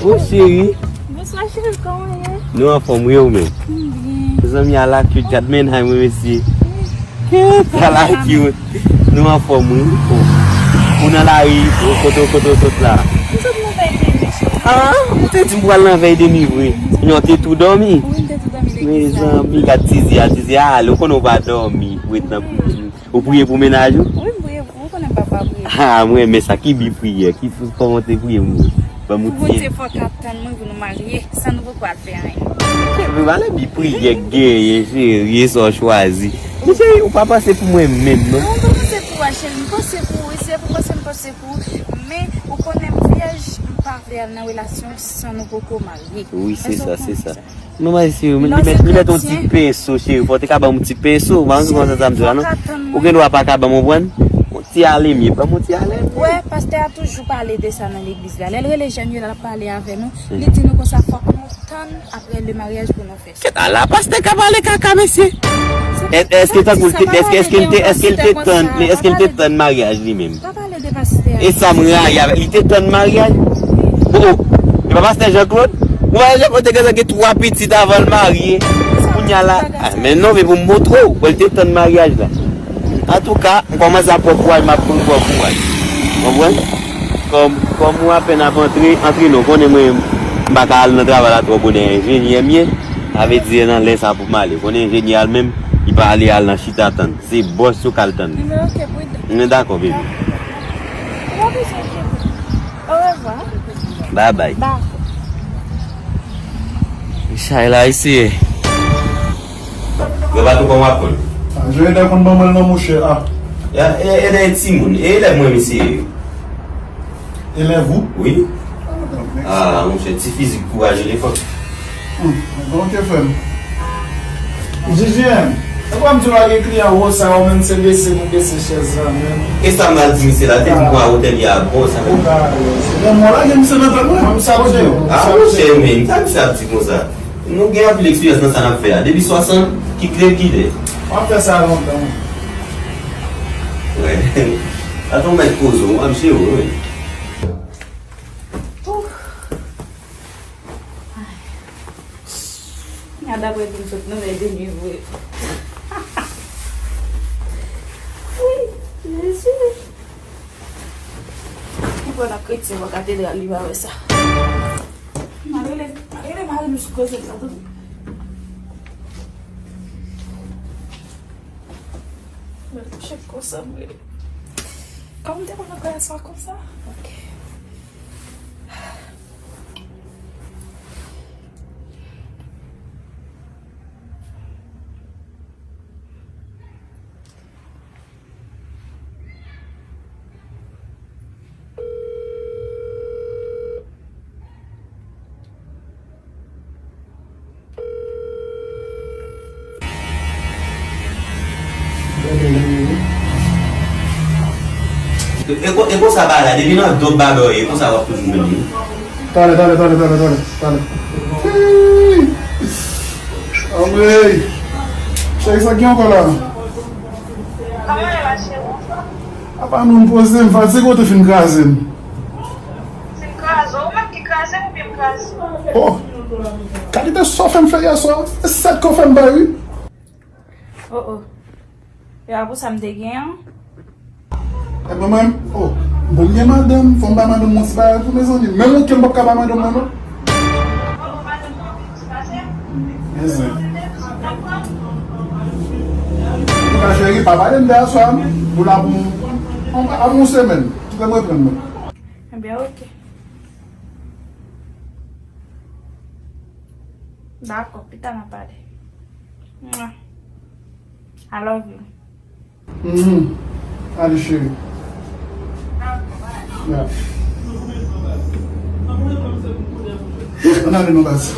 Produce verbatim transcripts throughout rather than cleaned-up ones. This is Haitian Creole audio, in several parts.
Bon, cheri. Bonswa, cheri, kòman w ye? Nou anfòm, wi, ou menm? M byen. Zanmi a la cute, gad mennaj mwen, mesye. Cute, a la cute. Nou anfòm, wi. Ou, ou nan lari, ou kote, kote w sot la? M sot nan vèy de nwi, cheri. Ah, ou te di m pral nan vèy de nwi, vre. Non, w te tou dòmi. Wi, m te tou dòmi legliz la. Mezanmi, gad Tizi a, Tizi a, ale, ou konnen w pa dòmi, ou ret nan priye. Ou priye pou mennaj ou? Wi, m priye pou ou, konnen papa priye. Ah, mwen renmen sa. Ki bi priyè? Ki, kòman w te priye pou mwen? Ban m yon ti. Pou Bondye fè w ka tann mwen pou nou marye, san nou poko al fè anyen. Cheri, valè bi priyè k genyen, cheri, e sa w chwazi. Men cheri, ou pa panse pou mwen menm, non? Non, m pa panse pou ou, cheri. M panse pou ou, wi, se pou panse m panse pou ou. Men, ou konnen m vyèj, m pa vle al nan relasyon san nou poko marye. Wi, se sa, se sa. Non, mwen, si li mèt, li mèt yon ti penso, cheri. Fò w te ka ban m yon ti penso. Mwen, se konsa sa m di la, non? Ou gen dwa pa ka ban m, konprann? Yon ti alemye. Ban m yon ti alemye. Ou wè, pastè a toujou pale de sa nan legliz la. Lè l rele jèn yo, l ap pale avè nou. Li di nou konsa, fòk nou tann apre le maryaj pou nou fè sa. Kèt, ala pastè ka pale kaka, mesye. Èske tankou l te, èske, èske l te, èske l te tann, èske l te tann maryaj li menm? Pa pale de pastè a. E sa m rayi avèk li, te tann maryaj. Oh, oh. E pa pastè Jean Claude? Ou pa wè Jean Claude te gentan gen twa pitit avan l marye. Kounye a la, ah, men non, men pou m montre w, bon, li te tann maryaj la. Antouka, m kòmanse ap pran kouraj, m ap pran kouraj. Konprann? Kòm, kòm ou apèn ap antre, antre non, konnen mwen, m pa ka al nan travay la twò bonè, enjenyè m ye. Sa vle di se nan lè sa pou m ale. Konnen enjenyè a l menm, li pa ale al nan chita tann. Se bòs yo k al tann. Men dakò, baby. Ou pa bezwen enkyete. Orevwa. Babay. Dakò. Chay la isi. Yo pa tou kòman w ap konn. Ah, Joël konn ban mwen l non, monchè. Ah. E, e, e, e timoun. E elèv mwen, mesye. Elèv ou? Wi. Ah, monchè, ti fizik kouraje li fò. Hmm, ok, frè m. J J M, e pa m di w lage kliyan wo sa, ou menm se bese pou bese chèz la, menm. E sa m al di misye la, te di m pran otèl li a bon, sa. Ou ka alèz. Men mwen lage misye nan tèt mwen. Mwen, m sa di w. Ah, monchè, men, sa misye ap di konsa? Nou gen anpil eksperyans nan sa n ap fè a. Depi swasant, kit lè, kit lè. W ap fè sa lontan, wi. Wè. Atann w mèt poze w, w ap jere w, wi. Ouf. Ay. Gad apre vin sot nan vèy de nwi vre. Wi, Jezi. Ou pral nan kretyen bò katedral, li pa wè sa. M a rele, m a rele mari m sou koze sa tou. Mwen kouche konsa, m rele. Kòman m te konn nan kay sa konsa? Ok. E ko-, e konsa bagay la, depi nan do babè w ye, konsa w ap toujou jwenn li. Talè, talè, talè, talè, talè, talè. Hey! Anmwey! Cheri, sa gen ankò la? Kòman e la, cheri? Apa nou, m poze, m fatige, ou te fin kraze m. Fin kraze w? Ou menm ki kraze m oubyen m kraze w? Oh! Kalite sa w fè m fè yè swa? E sèt ke w fè m bay, wi. Oh, oh. E pa pou sa m te gen an? Ebyen, mwen, oh, bon, m gen madanm, fò m bay madanm mwen ti bagay tou, mezanmi. Menm yon kè m p ap ka bay madanm mwen, non. Mezanmi. Antouka, cheri, pa pale m de aswè a, non. Nou la pou, pou yon semèn. Kite m reprann mwen. Ebyen, ok. Dakò, pita n a pale. Mwa. I love you. Mhm. Ale, cheri. Ya. Ann ale non, baz.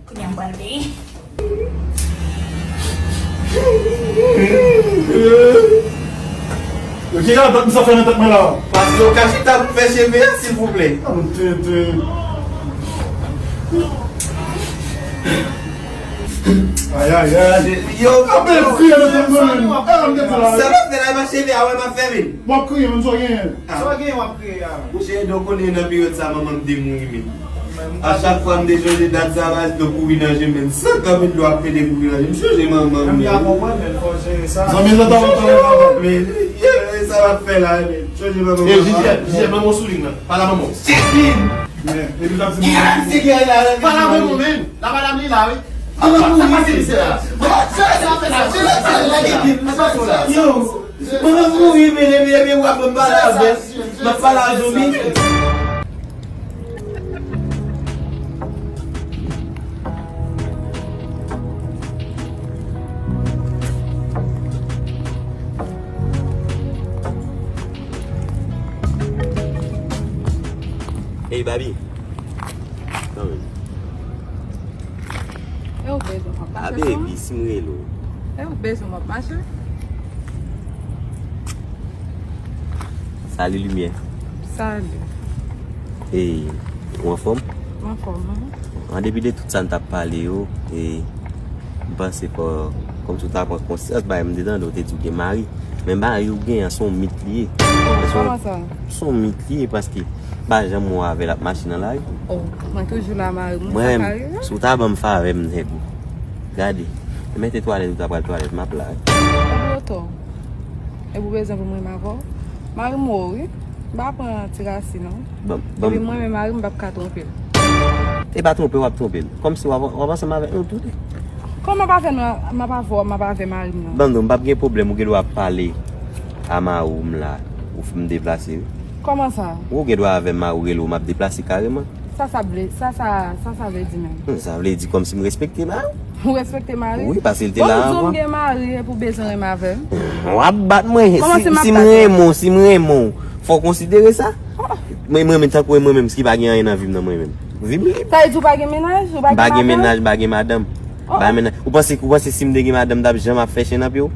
Kounye a m pral peye. Yo, ki radòt misye fè nan tèt mwen la? Paske w ka chita pou fè cheve a, silvouplè. Ah, m tenten. A, Ay, ay, ay. Yo, sa w ap fè la, e pa cheve a wè m ap fè vin. W ap kriye, menm sa w genyen. Sa w genyen, w ap kriye a. Monchè, donk, konnen nan peryòd sa, manman m te mouri, men. A chak fwa m te chonje dat sa, baz, dlo kouri nan je m, men. San kanpe dlo ap pete kouri nan je m. M chonje manman m, men. M ka konprann, men fò w jere sa. Zanmi, sa ta, ta, ta, ta. Men, sa w ap fè la, men. Chonje manman m. E, Jijè, Jijè, manman w sou liy nan. Pale a manman w. Chestin! Pale a manman w, men. La madanm li la, wi. Manman m mouri, men. Yo, manman m mouri, men, men, men, w ap ban m pale avè l. M ap pale a zonbi. Ey, Babi. Kanmenm. E ou bezwen m ap mache. A, baby, si m rele w. E ou bezwen m ap mache. Salut, Limyè. Salut. Ey, ou anfòm? M anfòm, wi. An depi de tout sa n t ap pale yo, e, m panse fò, kòmsi w ta pran konsyans, bagay m te tande w te di w gen mari. Men mari w gen an, se yon mit li ye. Oh, kòman sa? Se yon mit li ye, paske m pa janm wè w avè l ap mache nan lari. Oh, mwen toujou la, mari m, sa ka rive? Si w ta ban m favè m, nèg ou. Gade, mete twalèt ou ta pral twalèt, m ap la wi. Epi w bezwen pou mwen m avè w? Mari m wo wi. M pa pran ti rasi non. Epi mwen menm mari m m p ap ka twonpe l. E pa twonpe w ap twonpe l. Kòmsi w ap, w ap ansanm avèk nou tou de. Kòman m ap avè nou, m ap avè w, m ap avè mari m nan? Ban m di w, m p ap gen pwoblèm, ou gen dwa ap pale a mari w m la, ou fè m deplase wi. Kòman sa? Ou gen dwa avè m, mari w rele w, m ap deplase kareman. Sa sa vle, sa sa, sa sa vle di menm? Hmm, sa vle di kòmsi m respekte mari w. Ou respekte mari? Wi, paske l te la anvan. Bon, ou di w m gen mari epi w bezwen renmen avè m? W ap bat mwen. Si m renmen w, si m renmen w, fò w konsidere sa. Mwen, mwen menm, tankou mwen menm, ki pa gen anyen nan vi m nan mwen menm. Vi m lib. Sa vle di w pa gen mennaj, ou pa gen madanm? M pa gen mennaj, m pa gen madanm. M pa gen mennaj. Ou panse, ou panse si m te gen madanm, m t ap janm ap fè chen nan pye w?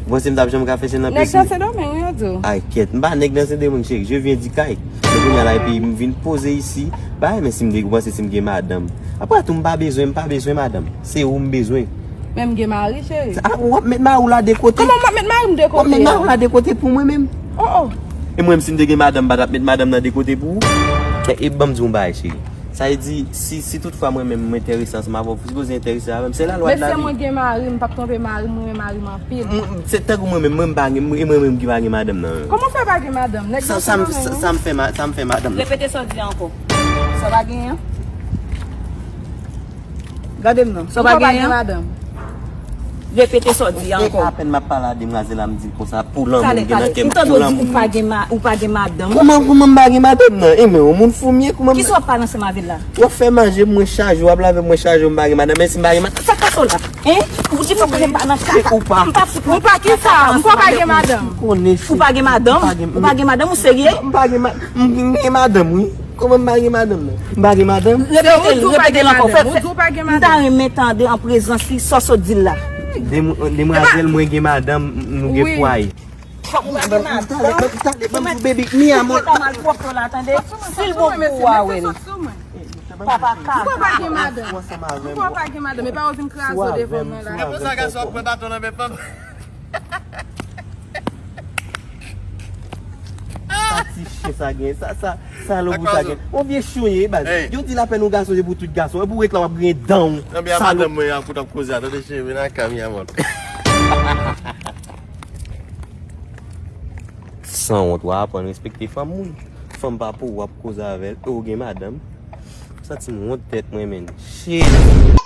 Ou panse m t ap janm ka fè chen nan pye w? Nèg nan Sendomeng, wi, yo di w. Ay, kèt, m pa nèg nan Sendomeng, cheri. Je viens du Cayes. Men kounye a la, epi m vin poze isi. Bay, men si m te, ou panse si m gen madanm? Apre tou, m pa bezwen, m pa bezwen madanm. Se ou m bezwen. Men m gen mari, cheri. A, w ap met mari w la de kote? Kòman m ap met mari m de kote? W ap met mari w la de kote pou mwen menm? Oh, oh. E mwen menm, si m te gen madanm, m pa t ap met madanm nan de kote pou ou? E, e ban m di w yon bagay, cheri. Sa vle di, si, si tout fwa mwen menm, m enterese ansanm avè w, ou sipoze enterese avè m. Se lalwa de lavi. Mesye, mwen gen mari, m p ap twonpe mari m, mwen renmen mari m anpil. M, m, se tankou mwen menm, mwen m pa gen, e mwen menm ki pa gen madanm nan. Kòman w fè pa gen madanm? Nèg nan Sendomeng, wi. Sa, sa, sa, sa m fè ma-, sa m fè madanm nan. Repete sa w di an ankò. Sa w pa genyen? Gade m non. Sa w pa genyen? Repete sa w di a ankò. E apèn m ap pale a demwazèl la, m di l konsa, pou lanmou m gen nan kè m, pou lanmou m. Ou pa gen ma-, ou pa gen madanm. Kòman, kòman m pa gen madanm nan? E mwen, yon moun fou m ye, kòman m... Kisa w ap pale ansanm avè l la? W ap fè manje, mwen chaje, w ap lave, mwen chaje, m pa gen madanm, men si m pa gen madanm, sa ka sou la? Hein? Ou di fòk mwen pa nan kaka. M pa fout nan kaka. Ou pa kisa? M pa gen madanm. Ou pa gen madanm? Ou pa gen madanm, ou serye? M pa gen ma-, m gen madanm, wi. Kòman m pa gen madanm nan? M pa gen madanm? Repete l, repete l ankò. Fè, fè, m ta renmen tande an prezans li sa w sot di l la. Demw-, demwazèl, mwen gen madanm, m, nou gen fwaye. Fòk ou pa gen madanm. Talè, talè, ban m di w, baby, mi amor. Ou pa malpwòpte w la, tande. Si l bon pou ou a, wè l. Papa kaka. Poukò w pa gen madanm? Poukò w pa gen madanm? E pa w vin kraze w devan mwen la. E pou sa gason ap pran baton nan men fanm. Sa ti chen sa gen, sa, sa, sa logou sa gen. On vye chen w ye, baz. Yo di lapèn yon gason se pou tout gason. Epi w ret la w ap griyen dan w. Anben a madanm mwen an kout ap koze a, tande cheri, vin nan kay mi amor. Sanwont, w a aprann respekte fanm moun. Fanm pa pou ou, w ap koze avè l. E w gen madanm. Santi m wont tèt mwen, menn. Shit.